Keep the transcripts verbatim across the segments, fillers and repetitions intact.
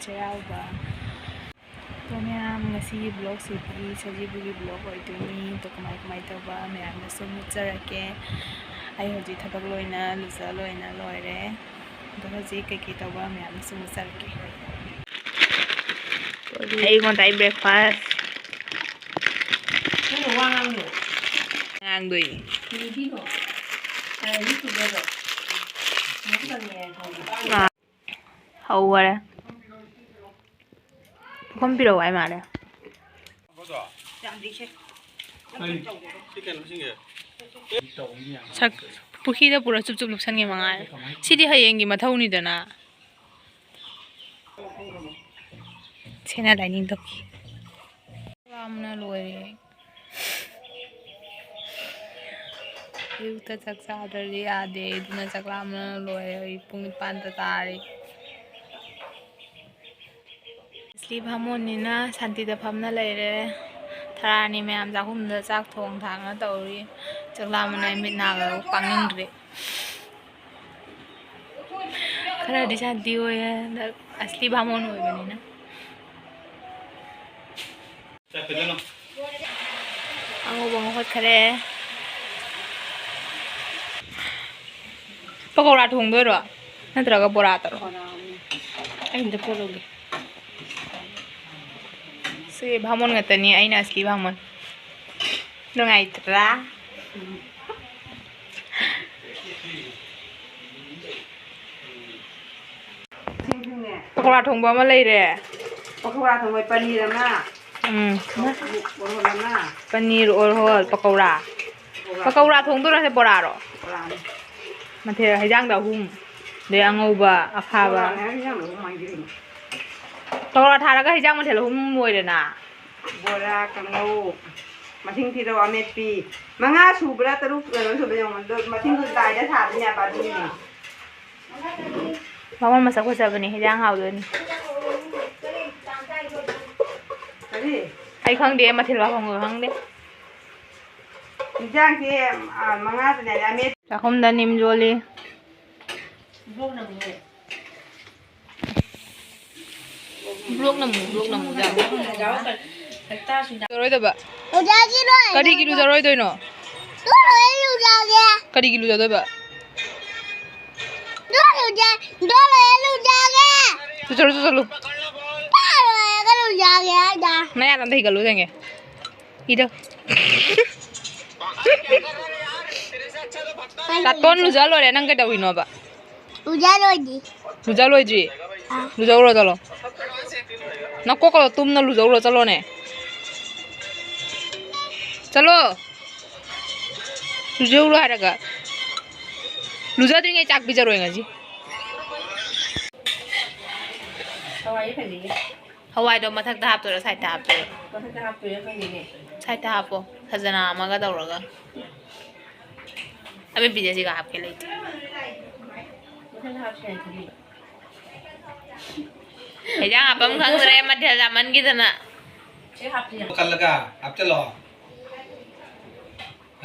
ꯆꯩꯔꯥꯎꯕ꯫ ꯑꯗꯣ ꯃꯌꯥꯝ, ꯉꯁꯤꯒꯤ vlogꯁꯤꯗꯤ ꯁꯖꯤꯕꯨꯒꯤ vlog ꯑꯣꯏꯗꯣꯏꯅꯤ꯫ ꯑꯗꯣ ꯀꯃꯥꯏ ꯀꯃꯥꯏ ꯇꯧꯕ ꯃꯌꯥꯝꯅꯁꯨ ꯃꯨꯠꯆꯔꯛꯀꯦ꯫ ꯑꯩ ꯍꯧꯖꯤꯛ ꯊꯕꯛ ꯂꯣꯏꯅ ꯂꯨꯖ ꯂꯣꯏꯅ ꯂꯣꯏꯔꯦ꯫ ꯑꯗꯣ ꯍꯧꯖꯤꯛ ꯀꯩꯀꯩ ꯇꯧꯕ ꯃꯌꯥꯝꯅꯁꯨ ꯃꯨꯠꯆꯔꯛꯀꯦ꯫ ꯑꯌꯨꯛ ꯉꯟꯇꯥꯒꯤ breakfast꯫ ꯉꯥꯡꯗꯣꯏꯅꯤ꯫ ꯑꯥ꯫ ꯍꯧꯈꯔꯦ꯫ ꯄꯨꯈꯝ ꯄꯤꯔꯛꯑꯣ ꯍꯥꯏ ꯃꯥꯜꯂꯦ꯫ ꯁꯛ-, ꯄꯨꯈ꯭ꯔꯤꯗ ꯄꯨꯔ ꯆꯨꯞ ꯆꯨꯞ ꯂꯨꯞꯁꯟꯒꯦ ꯃꯉꯥꯏꯔꯦ꯫ ꯁꯤꯗꯤ ꯍꯌꯦꯡꯒꯤ ꯃꯊꯧꯅꯤꯗꯅ꯫ ꯁꯦꯅꯥ dining ꯇꯧꯈꯤ꯫ ꯂꯥꯝꯅ ꯂꯣꯏꯔꯦ꯫ ꯑꯌꯨꯛꯇ ꯆꯥꯛ ꯆꯥꯗ꯭ꯔꯗꯤ ꯌꯥꯗꯦ, ꯑꯗꯨꯅ ꯆꯥꯛ ꯂꯥꯝꯕꯅ ꯂꯣꯏꯔꯦ꯫ ꯍꯧꯖꯤꯛ ꯄꯨꯡ ꯅꯤꯄꯥꯟꯗ ꯇꯥꯔꯦ꯫ ꯑꯁꯂꯤ ꯚꯥꯃꯣꯟꯅꯤꯅ ꯁꯥꯟꯇꯤꯗ ꯐꯝꯅ ꯂꯩꯔꯦ꯫ ꯊꯔꯥꯅꯤ ꯃꯌꯥꯝ ꯆꯥꯛꯈꯨꯝꯗ ꯆꯥꯛ ꯊꯣꯡ ꯊꯥꯛꯅ ꯇꯧꯔꯤ꯫ ꯆꯥꯛ ꯂꯥꯝꯕꯅ ꯑꯩ ꯃꯤꯠ ꯅꯥꯒ ꯄꯥꯡꯅꯤꯡꯗ꯭ꯔꯦ꯫ ꯈꯔꯗꯤ ꯁꯥꯟꯇꯤ ꯑꯣꯏꯌꯦ ꯍꯟꯗꯛ ꯑꯁꯂꯤ ꯚꯥꯃꯣꯟ ꯑꯣꯏꯕꯅꯤꯅ꯫ ꯑꯉꯧꯕ ꯉꯧꯈꯠꯈꯔꯦ꯫ ꯄꯀꯧꯔꯥ ꯊꯣꯡꯗꯣꯏꯔꯣ? ꯅꯠꯇ꯭ꯔꯒ ꯕꯣꯔꯥ ꯇꯧꯔꯣ? ꯕꯣꯔꯥ ꯑꯃ꯫ ꯑꯩ ꯑꯝꯇ ꯄꯣꯠꯂꯧꯒꯦ꯫ ꯁꯤ ꯚꯥꯃꯣꯟ ꯉꯥꯛꯇꯅꯤ, ꯑꯩꯅ ꯑꯁꯂꯤ ꯚꯥꯃꯣꯟ꯫ ꯅꯨꯡꯉꯥꯏꯇ꯭ꯔꯥ? ꯄꯀꯧꯔꯥ ꯊꯣꯡꯕ ꯑꯃ ꯂꯩꯔꯦ꯫ ꯄꯀꯧꯔꯥ ꯊꯣꯡꯕ ꯄꯅꯤꯔ ꯑꯃ꯫ ꯎꯝ꯫ ꯑꯣꯔꯍꯣꯜ ꯑꯃ꯫ ꯄꯅꯤꯔ ꯑꯣꯔꯍꯣꯜ ꯄꯀꯧꯔꯥ꯫ ꯄꯀꯧꯔꯥ ꯊꯣꯡꯗꯣꯏꯔꯣ ꯅꯠꯇ꯭ꯔ ꯕꯣꯔꯥꯔꯣ? ꯕꯣꯔꯥꯅꯤ꯫ ꯃꯊꯦꯜ ꯍꯩꯖꯥꯡꯗ ꯑꯍꯨꯝ꯫ ꯑꯗꯩ ꯑꯉꯧꯕ, ꯑꯈꯥꯕ꯫ ꯕꯣꯔꯥꯅꯤ ꯍꯥꯏꯔꯒ ꯍꯩꯖꯥꯡꯗ ꯑꯍꯨꯝ ꯍꯥꯏꯗꯤ ꯀꯩꯅꯣ? ꯄꯀꯧꯔꯥ ꯊꯥꯔꯒ ꯍꯩꯖꯥꯡ ꯃꯊꯦꯜ ꯑꯍꯨꯝ ꯑꯣꯏꯔꯦꯅ꯫ ꯕꯣꯔꯥ, ꯀꯥꯡꯉꯧ, ꯃꯁꯤꯡ ꯊꯤꯔꯣ, ꯑꯃꯦꯠꯄꯤ꯫ ꯃꯉꯥ ꯁꯨꯕ꯭ꯔꯥ, ꯇꯔꯨꯛ ꯁꯨꯕ꯭ꯔꯥ ꯌꯦꯡꯉꯣ꯫ ꯑꯗꯣ ꯃꯁꯤꯡꯗꯣ ꯗꯥꯏꯗ ꯊꯥꯕꯅꯦ, ꯑꯗꯨꯒꯤꯅꯦ꯫ ꯕꯥꯃꯣꯟ ꯃꯁꯛ ꯐꯖꯕꯅꯤ, ꯍꯤꯟꯖꯥꯡ ꯍꯥꯎꯗꯣꯏꯅꯤ꯫ ꯀꯔꯤ? ꯑꯩ ꯈꯪꯗꯦ, ꯃꯊꯦꯜ ꯂꯨꯀꯣꯏ ꯍꯪꯕ ꯈꯪꯗꯦ꯫ ꯍꯤꯟꯖꯥꯡꯁꯦ, ꯑ, ꯃꯉꯥꯗꯅꯦ, ꯑꯃꯦꯠ- ꯆꯥꯛꯈꯨꯝꯗ ꯅꯤꯝ ꯌꯣꯜꯂꯤ꯫ ꯏꯕꯣꯛꯅ ꯑꯃꯨꯛ꯫ ꯕ꯭ꯂꯣꯛ ꯅꯝꯃꯨ, ꯕ꯭ꯂꯣꯛ ꯅꯝꯃꯨ, ꯌꯥꯝ꯫ ꯂꯨꯖꯔꯣꯏꯗꯕ? ꯂꯨꯖꯈꯤꯔꯣꯏ꯫ ꯀꯔꯤꯒꯤ ꯂꯨꯖꯔꯣꯏꯗꯣꯏꯅꯣ? ꯂꯨꯖꯔꯣꯏ, ꯂꯨꯖꯒꯦ꯫ ꯀꯔꯤꯒꯤ ꯂꯨꯖꯗꯣꯏꯕ? ꯂꯨꯖ-, ꯂꯨꯖꯔꯣꯏ, ꯂꯨꯖꯒꯦ꯫ ꯂꯨꯖꯔꯣ, ꯆꯠꯂꯨ꯫ ꯂꯨꯖꯔꯣꯏ, ꯂꯨꯖꯒꯦ ꯍꯥꯏꯗ꯫ ꯅꯌꯥ ꯑꯝꯇ ꯍꯤꯒꯠꯂꯨ ꯌꯦꯡꯒꯦ꯫ ꯏꯗꯣ꯫ ꯇꯥꯇꯣꯟ ꯂꯨꯖ ꯂꯣꯏꯔꯦ, ꯅꯪ ꯀꯩꯗꯧꯔꯤꯅꯣꯕ? ꯂꯨꯖ ꯂꯣꯏꯗ꯭ꯔꯤ꯫ ꯂꯨꯖ ꯂꯣꯏꯗ꯭ꯔꯤ? ꯑꯥ꯫ ꯂꯨꯖꯧꯔꯣ ꯆꯠꯂꯣ꯫ ꯅꯀꯣꯛꯀꯗꯣ ꯇꯨꯝꯅ ꯂꯨꯖꯧꯔꯣ ꯆꯠꯂꯣꯅꯦ꯫ ꯆꯠꯂꯣ꯫ ꯂꯨꯖꯧꯔꯣ ꯍꯥꯏꯔꯒ꯫ ꯂꯨꯖꯗ꯭ꯔꯤꯉꯩ ꯆꯥꯛ ꯄꯤꯖꯔꯣꯏ ꯉꯁꯤ꯫ ꯍꯋꯥꯏꯗꯣ ꯃꯊꯛꯇ ꯍꯥꯞꯇꯣꯏꯔꯣ, ꯁꯥꯏꯗꯇ ꯍꯥꯞꯇꯣꯏꯔꯣ? ꯃꯊꯛꯇ ꯍꯥꯞꯇꯣꯏꯔꯥ ꯈꯪꯗꯦꯅꯦ꯫ ꯁꯥꯏꯗꯇ ꯍꯥꯞꯄꯣ꯫ ꯈꯖꯅꯥ ꯑꯃꯒ ꯇꯧꯔꯒ꯫ ꯑꯕꯦꯝ ꯄꯤꯖꯁꯤꯒ ꯍꯥꯞꯀꯦ ꯂꯩꯇꯦ꯫ ꯃꯊꯛꯇ ꯍꯥꯞꯁꯦ ꯍꯥꯏꯗꯨꯗꯤ꯫ ꯍꯦꯟꯖꯥꯡ ꯍꯥꯞꯐꯝ ꯈꯪꯗ꯭ꯔꯦ, ꯃꯊꯦꯜ ꯌꯥꯝꯃꯟꯈꯤꯗꯅ꯫ ꯁꯤ ꯍꯥꯞꯁꯤ꯫ ꯀꯜꯂꯒ ꯍꯥꯞꯆꯜꯂꯣ꯫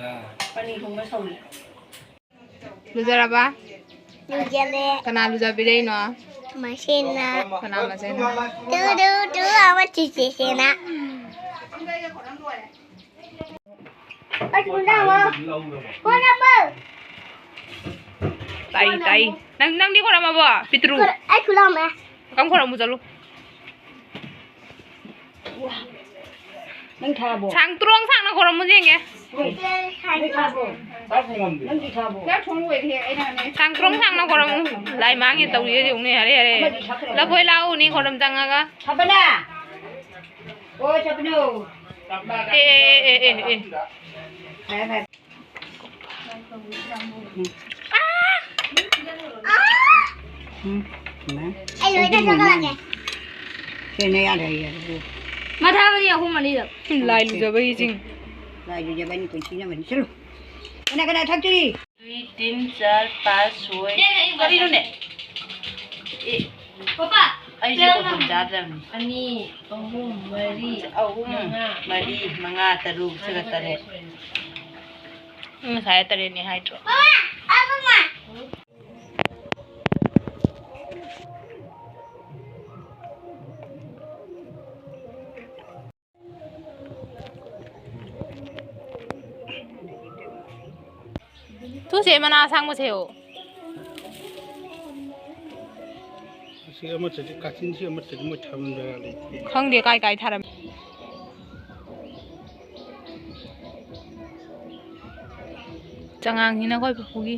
ꯑꯥ꯫ ꯄꯅꯤꯔ ꯊꯣꯡꯕ ꯁꯧꯔꯤ꯫ ꯂꯨꯖꯔꯕ? ꯂꯨꯖꯔꯦ꯫ ꯀꯅꯥ ꯂꯨꯖꯕꯤꯔꯛꯏꯅꯣ? ꯃꯁꯦꯟꯅ꯫ ꯀꯅꯥ ꯃꯁꯦꯟꯅ? ꯇꯨ, ꯇꯨ, ꯇꯨ, ꯑꯃ ꯆꯤꯆꯦꯁꯦꯅ꯫ ꯑꯩ ꯈꯨꯂꯥꯡ ꯑꯃ꯫ ꯈꯨꯂꯥꯡ ꯑꯃ꯫ ꯇꯥꯏ, ꯇꯥꯏ꯫ ꯅꯪ, ꯅꯪꯗꯤ ꯈꯣꯔꯝꯃꯕꯣ? ꯄꯤꯇ꯭ꯔꯨ꯫ ꯑꯩ ꯈꯨꯂꯥꯡ ꯑꯃ꯫ ꯀꯝ ꯈꯣꯔꯝꯃꯨ ꯆꯠꯂꯨ꯫ ꯅꯪ ꯊꯥꯕꯣ? ꯁꯥꯡ ꯇ꯭ꯔꯣꯡ ꯁꯥꯡꯅ ꯈꯣꯔꯝꯃꯨ ꯌꯦꯡꯒꯦ꯫ ꯅꯪ ꯊꯥꯕꯣ? ꯅꯪꯗꯤ ꯊꯥꯕꯣ? ꯆꯥꯛ ꯊꯣꯡ ꯂꯣꯏꯔꯦ, ꯑꯩꯅ ꯍꯥꯟꯅ꯫ ꯁꯥꯡ ꯇ꯭ꯔꯣꯡ ꯁꯥꯡꯅ ꯈꯣꯔꯝꯃꯨ꯫ ꯂꯥꯏ ꯃꯥꯡꯉꯦ ꯇꯧꯔꯤꯁꯦ ꯌꯦꯡꯉꯨꯅꯦ, ꯌꯥꯔꯦ, ꯌꯥꯔꯦ꯫ ꯑꯃꯗꯤ ꯊꯛꯈ꯭ꯔꯦ꯫ ꯂꯐꯣꯏ ꯂꯥꯛꯎꯅꯤ ꯈꯣꯔꯝ ꯆꯪꯉꯒ꯫ ꯁꯄꯅꯥ! ꯑꯣ, ꯁꯄꯅꯨ! ꯑꯦ, ꯑꯦ, ꯑꯦ, ꯑꯦ, ꯑꯦ꯫ ꯐꯔꯦ, ꯐꯔꯦ꯫ ꯎꯝ꯫ ꯑꯥ! ꯑꯥ! ꯎꯝ, ꯎꯝ꯫ ꯑꯩ ꯂꯣꯏꯅ ꯆꯠꯈ꯭ꯔꯒꯦ꯫ ꯁꯦ, ꯅꯌꯥꯗ ꯍꯩꯌꯦ꯫ ꯃꯊꯥꯕꯅꯤ ꯑꯍꯨꯝ ꯑꯅꯤꯗ꯫ ꯂꯥꯏ ꯂꯨꯖꯕꯒꯤ ꯆꯤꯡ꯫ ꯂꯥꯏ ꯂꯨꯖꯕꯅꯤ ꯄꯨꯟꯁꯤꯅꯕꯅꯤ꯫ ꯆꯠꯂꯨ꯫ ꯀꯅꯥ ꯀꯅꯥ ꯊꯛꯇ꯭ꯔꯤ? ꯇꯤꯟ ꯆꯥꯔ ꯄꯥꯁ ꯍꯣꯏ꯫ ꯀꯔꯤꯅꯣꯅꯦ? ꯑꯦ, ꯄꯥꯄꯥ, ꯑꯩꯁꯨ ꯆꯥꯔ ꯀꯣꯐꯤ ꯆꯥꯗ꯭ꯔꯕꯅꯤ꯫ ꯑꯅꯤ, ꯑꯍꯨꯝ, ꯃꯔꯤ, ꯑꯍꯨꯝ, ꯃꯉꯥ꯫ ꯃꯔꯤ, ꯃꯉꯥ, ꯇꯔꯨꯛ, ꯁꯤꯒ ꯇꯔꯦꯠ꯫ ꯅꯪ ꯉꯁꯥꯏ ꯇꯔꯦꯠꯅꯦ ꯍꯥꯏꯗ꯭ꯔꯣ? ꯄꯥꯄꯥ, ꯑ, ꯄꯥꯄꯥ꯫ ꯇꯨꯁꯦ ꯃꯅꯥ ꯑꯁꯥꯡꯕꯁꯦ ꯌꯦꯡꯉꯣ꯫ ꯑꯁꯤ ꯑꯃꯠꯇꯗꯤ, ꯀꯥꯆꯤꯟꯁꯤ ꯑꯃꯠꯇꯗꯤ ꯃꯣꯏ ꯊꯝꯕ ꯖꯒꯥ ꯂꯩꯇꯦ꯫ ꯈꯪꯗꯦ ꯀꯥꯏ ꯀꯥꯏ ꯊꯥꯔꯝꯃꯤ꯫ ꯆꯉꯥꯡꯁꯤꯅ ꯑꯩꯈꯣꯏ ꯄꯨꯄꯨꯒꯤ꯫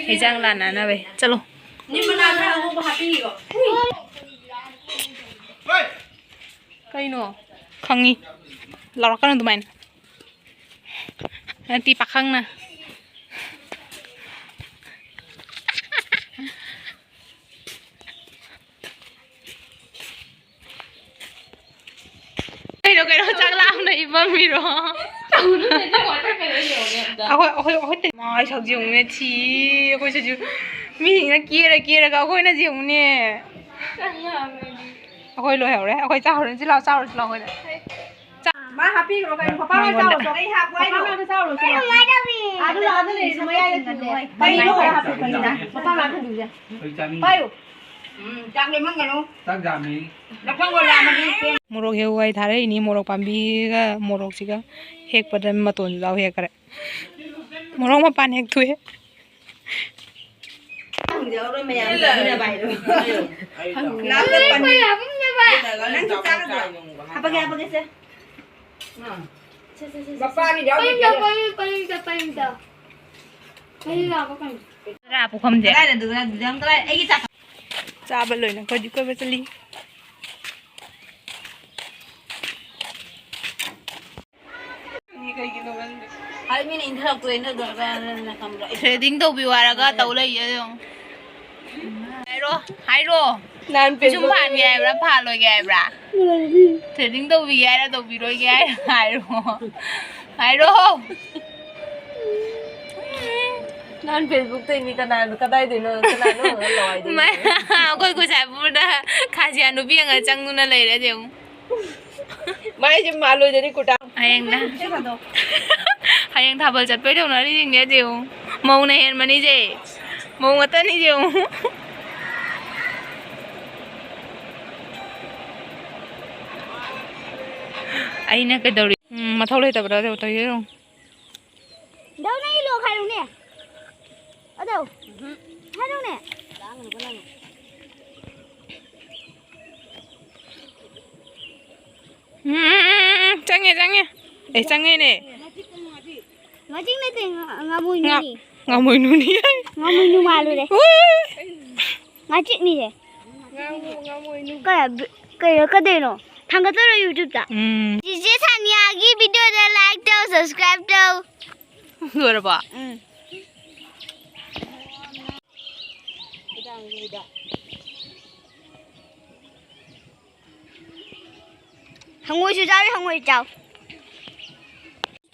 ꯍꯩꯖꯥꯡ ꯂꯥꯟꯅꯅꯕ ꯆꯠꯂꯣ꯫ ꯀꯩꯅꯣ? ꯈꯪꯉꯤ꯫ ꯂꯥꯎꯔꯛꯀꯅꯨ ꯑꯗꯨꯃꯥꯏꯅ꯫ ꯅꯠꯇꯦ, ꯄꯥꯈꯪꯅ꯫ ꯀꯩꯅꯣ, ꯀꯩꯅꯣ, ꯆꯥꯛ ꯂꯥꯝꯅ ꯏꯃꯝꯃꯤꯔꯣ? ꯑꯩꯈꯣꯏ, ꯑꯩꯈꯣꯏ, ꯑꯩꯈꯣꯏ ꯇ-, ꯃꯥꯏ ꯁꯛꯁꯦ ꯌꯦꯡꯉꯨꯅꯦ, ꯊꯤ꯫ ꯑꯩꯈꯣꯏ ꯁꯤꯁꯨ ꯃꯤꯁꯤꯡꯅ ꯀꯦꯔ ꯀꯦꯔꯒ ꯑꯩꯈꯣꯏꯅ ꯌꯦꯡꯉꯨꯅꯦ꯫ ꯑꯩꯈꯣꯏ ꯂꯣꯏꯍꯧꯔꯦ, ꯑꯩꯈꯣꯏ ꯆꯥꯍꯧꯔꯦ꯫ ꯁꯤ ꯂꯥꯎ, ꯆꯥꯔꯨꯔꯁꯤ ꯂꯥꯎ ꯑꯩꯈꯣꯏꯗ꯫ ꯃꯥ ꯍꯥꯞꯄꯤꯈ꯭ꯔꯣ ꯀꯩꯅꯣ? ꯄꯄꯥ ꯃꯥ ꯃꯉꯣꯟꯗ꯫ ꯆꯥꯔꯨꯔꯣ꯫ ꯑꯩ ꯍꯥꯞꯄꯨ ꯍꯥꯏꯅꯣ? ꯄꯄꯥ ꯃꯥ ꯆꯥꯔꯨꯔꯣ ꯁꯤ ꯂꯥꯎ꯫ ꯑꯗꯨ ꯂꯥꯛꯑꯣ, ꯑꯗꯨ ꯂꯩꯔꯤꯁꯤ ꯃꯌꯥꯏꯗ ꯊꯝꯃꯣ꯫ ꯀꯩꯅꯣ? ꯄꯄꯥ ꯃꯥ ꯊꯝꯕꯤꯁꯦ꯫ ꯑꯩ ꯆꯥꯅꯤꯡꯗꯦ꯫ ꯄꯥꯏꯌꯨ꯫ ꯎꯝ, ꯆꯥꯛ ꯂꯦꯝꯍꯟꯒꯅꯨ꯫ ꯆꯥꯛ ꯌꯥꯝꯃꯤ꯫ ꯂꯐꯪ ꯂꯣꯜꯂꯛꯑꯃꯗꯤ ꯄꯦꯟ- ꯃꯣꯔꯣꯛ ꯍꯦꯛꯎ ꯍꯥꯏ ꯊꯥꯔꯛꯏꯅꯤ꯫ ꯃꯣꯔꯣꯛ ꯄꯥꯝꯕꯤꯒ ꯃꯣꯔꯣꯛꯁꯤꯒ ꯍꯦꯛꯄꯗ ꯃꯇꯣꯟꯁꯨ ꯌꯥꯎ ꯍꯦꯛꯈ꯭ꯔꯦ꯫ ꯃꯣꯔꯣꯛ ꯃꯄꯥꯟ ꯍꯦꯛ ꯊꯣꯛꯑꯦ꯫ ꯍꯪꯖꯍꯧꯔꯣꯏ ꯃꯌꯥꯝ ꯆꯥꯃꯤꯟꯅꯕ ꯍꯥꯏꯗꯣ꯫ ꯂꯥꯁꯇ ꯄꯟꯅꯤ꯫ ꯅꯪꯁꯨ ꯆꯥꯒꯗ꯭ꯔꯣ? ꯍꯥꯄꯒꯦ, ꯍꯥꯄꯒꯦ, ꯁꯦ꯫ ꯁꯦ, ꯁꯦ, ꯁꯦ, ꯁꯦ꯫ ꯃꯄꯥꯒꯤ ꯌꯥꯎꯗꯦ꯫ ꯄꯩꯗ, ꯄꯩ, ꯄꯩꯗ, ꯄꯩꯗ꯫ ꯄꯩ ꯂꯥꯛꯄ ꯀꯩꯅꯣ? ꯇꯔꯥ ꯄꯨꯈꯝꯁꯦ꯫ ꯀꯗꯥꯏꯗ ꯑꯗꯨꯗ, ꯑꯗꯨꯗ ꯑꯃꯨꯛ ꯀꯗꯥꯏ? ꯑꯩꯒꯤ ꯆꯥꯛ- ꯆꯥꯕ ꯂꯣꯏꯅ ꯑꯩꯈꯣꯏꯗꯤ ꯀꯣꯏꯕ ꯆꯠꯂꯤ꯫ ꯃꯤ ꯀꯩꯒꯤꯅꯣ ꯈꯪꯗꯦ꯫ ꯍꯥꯏ ꯃꯤꯅ ꯏꯟꯊꯔꯛꯇꯣꯏ ꯅꯠꯇ꯭ꯔꯒꯅ ꯈꯪꯕ꯭ꯔꯥ? ꯊ꯭ꯔꯦꯗꯤꯡ ꯇꯧꯕꯤꯌꯨ ꯍꯥꯏꯔꯒ ꯇꯧ ꯂꯩꯌꯦ ꯑꯗꯨꯝ꯫ ꯍꯥꯏꯔꯣ, ꯍꯥꯏꯔꯣ꯫ ꯅꯍꯥꯟ ꯄꯤꯁꯨꯝ ꯐꯦꯁꯕꯨꯛ ꯐꯥꯟꯒꯦ ꯍꯥꯏꯕ꯭ꯔꯥ, ꯐꯥꯜꯂꯣꯏꯒꯦ ꯍꯥꯏꯕ꯭ꯔꯥ? ꯊ꯭ꯔꯦꯗꯤꯡ ꯇꯧꯕꯤꯒꯦ ꯍꯥꯏꯔ, ꯇꯧꯕꯤꯔꯣꯏꯒꯦ ꯍꯥꯏꯔ, ꯍꯥꯏꯔꯣ꯫ ꯍꯥꯏꯔꯣ꯫ ꯅꯍꯥꯟ ꯐꯦꯁꯕꯨꯛꯇꯩꯅꯤ, ꯀꯅꯥꯅꯣ, ꯀꯗꯥꯏꯗꯩꯅꯣ, ꯀꯅꯥꯅꯣ ꯍꯪꯉ ꯂꯥꯛꯑꯣ ꯍꯥꯏꯗꯣꯏꯅꯦ꯫ ꯑꯩꯈꯣꯏ ꯈꯨꯖꯥꯏꯄꯨꯔꯗ ꯈꯥꯖꯤꯌꯥ ꯅꯨꯄꯤ ꯑꯃꯒ ꯆꯪꯗꯨꯅ ꯂꯩꯔꯦ ꯌꯦꯡꯉꯨ꯫ ꯃꯥꯏꯁꯦ ꯃꯥꯜꯂꯣꯏꯗꯅꯤ ꯀꯨꯔꯇꯥ꯫ ꯍꯌꯦꯡꯅ꯫ ꯍꯌꯦꯡ ꯊꯥꯕꯜ ꯆꯠꯄꯩ ꯇꯧꯅꯔꯤꯁꯤꯡꯁꯦ ꯌꯦꯡꯉꯨ꯫ ꯃꯧꯅ ꯍꯦꯟꯕꯅꯤꯁꯦ꯫ ꯃꯧ ꯉꯥꯛꯇꯅꯤꯁꯦ ꯌꯦꯡꯉꯨ꯫ ꯑꯩꯅ ꯀꯩꯗꯧꯔꯤ? ꯎꯝ, ꯃꯊꯧ ꯂꯩꯇꯕ꯭ꯔꯥ ꯇꯧ-, ꯇꯧꯔꯤꯁꯦ ꯌꯦꯡꯉꯨ꯫ ꯗꯧ ꯅꯪꯒꯤ ꯂꯣꯛ ꯍꯥꯏꯔꯨꯅꯦ꯫ ꯑꯗꯣ꯫ ꯍꯥꯏꯔꯨꯅꯦ꯫ ꯎꯝ, ꯎꯝ, ꯎꯝ, ꯎꯝ, ꯆꯪꯉꯦ, ꯆꯪꯉꯦ꯫ ꯑꯦ, ꯆꯪꯉꯦꯅꯦ꯫ ꯉꯥꯆꯤꯛ ꯅꯠꯇꯦ, ꯉꯥ-, ꯉꯥꯃꯣꯏꯅꯨꯅꯤ꯫ ꯉꯥ-, ꯉꯥꯃꯣꯏꯅꯨꯅꯤ꯫ ꯉꯥꯃꯣꯏꯅꯨ ꯃꯥꯜꯂꯨꯔꯦ꯫ ꯎꯏ꯫ ꯉꯥꯆꯤꯛꯅꯤꯁꯦ꯫ ꯀꯩ-, ꯀꯩ-, ꯀꯩꯗꯧꯅꯣ? ꯊꯥꯡꯒꯠꯇꯣꯏꯔꯣ YouTube-ꯇ? ꯎꯝ꯫ ꯆꯤꯆꯦ ꯁꯥꯅꯤꯌꯥꯒꯤ video-ꯗ like ꯇꯧ, subscribe ꯇꯧ꯫ ꯂꯣꯏꯔꯕꯣ? ꯎꯝ꯫ ꯍꯪꯉꯣꯏꯁꯨ ꯆꯥꯎꯏ, ꯍꯪꯉꯣꯏ ꯆꯥꯎ꯫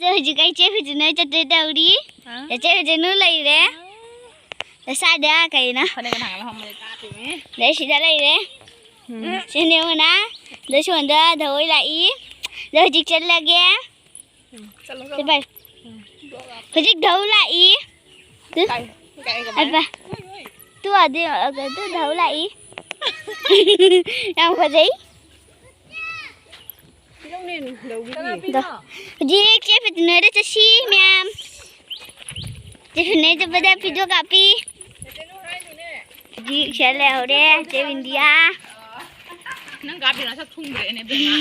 ꯍꯧꯖꯤꯛ ꯑꯩ ꯆꯦ ꯐꯤꯖꯤꯅ ꯆꯠꯇꯣꯏ ꯇꯧꯔꯤ꯫ ꯍꯥ? ꯆꯦ ꯐꯤꯖꯤꯅ ꯂꯩꯔꯦ꯫ ꯁ꯭ꯋꯥꯏꯗ ꯀꯩꯅꯣ? ꯐꯅꯦꯛ ꯅꯍꯥꯟ ꯂꯧꯍꯧꯕꯅꯦ ꯀꯥꯞꯄꯤꯅꯦ꯫ ꯑꯗꯩ ꯁꯤꯗ ꯂꯩꯔꯦ꯫ ꯎꯝ꯫ ꯁꯤꯅꯦ ꯃꯅꯥ꯫ ꯑꯗꯩ ꯁꯣꯝꯗ ꯊꯑꯣꯏ ꯂꯥꯛꯏ꯫ ꯑꯗꯣ ꯍꯧꯖꯤꯛ ꯆꯠꯂꯒꯦ꯫ ꯎꯝ, ꯆꯠꯂꯣ, ꯆꯠꯂꯣ꯫ ꯁꯤ ꯄꯥꯏ꯫ ꯎꯝ꯫ ꯍꯧꯖꯤꯛ ꯙꯧ ꯂꯥꯛꯏ꯫ ꯇꯨ꯫ ꯀꯥꯏ, ꯀꯥꯏ, ꯀꯃꯥꯏ? ꯑꯕ꯫ ꯇꯨ ꯑꯗꯨ, ꯑꯗꯨ ꯙꯧ ꯂꯥꯛꯏ꯫ ꯌꯥꯝ ꯐꯖꯩ꯫ ꯐꯤꯂꯝꯅꯦ ꯙꯧꯒꯤꯗꯤ꯫ ꯙꯧ꯫ ꯍꯧꯖꯤꯛ ꯆꯦ ꯐꯤꯇꯨꯅꯣꯏꯗ ꯆꯠꯁꯤ ꯃꯌꯥꯝ꯫ ꯆꯦ ꯐꯤꯇꯨꯅꯣꯏ ꯆꯠꯄꯗ video ꯀꯥꯞꯄꯤ꯫ ꯍꯧꯖꯤꯛ ꯁꯤꯗ ꯂꯩꯍꯧꯔꯦ ꯆꯦ ꯕꯤꯟꯗꯤꯌꯥ꯫ ꯅꯪ ꯀꯥꯞꯄꯤ ꯅꯁꯛ ꯊꯨꯝꯈ꯭ꯔꯦꯅꯦ ꯏꯕꯦꯝꯃ꯫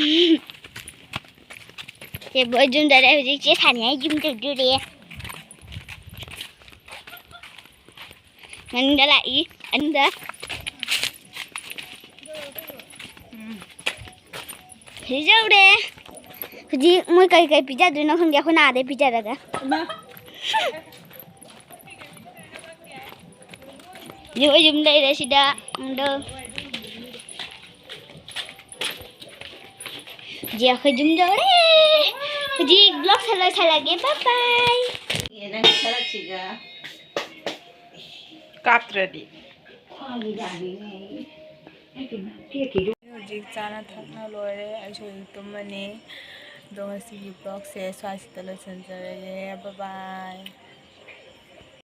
ꯆꯦ ꯕꯣꯏ ꯌꯨꯝꯗ ꯂꯩ, ꯍꯧꯖꯤꯛ ꯆꯦ ꯁꯥꯅꯤꯌꯥ ꯌꯨꯝ ꯆꯠꯇꯣꯔꯦ꯫ ꯃꯅꯤꯡꯗ ꯂꯥꯛꯏ, ꯑꯅꯤꯗ꯫ ꯎꯝ꯫ ꯁꯤꯗ ꯌꯧꯔꯦ꯫ ꯍꯧꯖꯤꯛ ꯃꯣꯏ ꯀꯩ ꯀꯩ ꯄꯤꯖꯗꯣꯏꯅꯣ ꯈꯪꯗꯦ, ꯑꯩꯈꯣꯏꯅ ꯑꯥꯗꯩ ꯄꯤꯖꯔꯒ꯫ ꯏꯃꯥ꯫ ꯍꯧꯖꯤꯛ ꯑꯩ ꯌꯨꯝ ꯂꯩꯔꯦ ꯁꯤꯗ꯫ ꯑꯗꯣ ꯍꯧꯖꯤꯛ ꯑꯩꯈꯣꯏ ꯌꯨꯝ ꯌꯧꯔꯦ꯫ ꯍꯧꯖꯤꯛ vlog ꯁꯦ ꯂꯣꯏꯁꯤꯜꯂꯒꯦ꯫ Bye bye꯫ ꯑꯦ, ꯅꯪ ꯁꯔꯛꯁꯤꯒ꯫ ꯀꯥꯞꯇ꯭ꯔꯗꯤ꯫ ꯈ꯭ꯋꯥꯡꯒꯤ ꯌꯥꯗꯦꯅꯦ꯫ ꯍꯧꯖꯤꯛ ꯆꯥꯅ ꯊꯛꯅ ꯂꯣꯏꯔꯦ꯫ ꯑꯩꯁꯨ ꯍꯧꯖꯤꯛ ꯇꯨꯝꯃꯅꯤ꯫ ꯑꯗꯣ ꯉꯁꯤꯒꯤ vlogꯁꯦ ꯁ꯭ꯋꯥꯏꯁꯤꯗ ꯂꯣꯏꯁꯤꯟꯖꯔꯒꯦ꯫ Bye bye꯫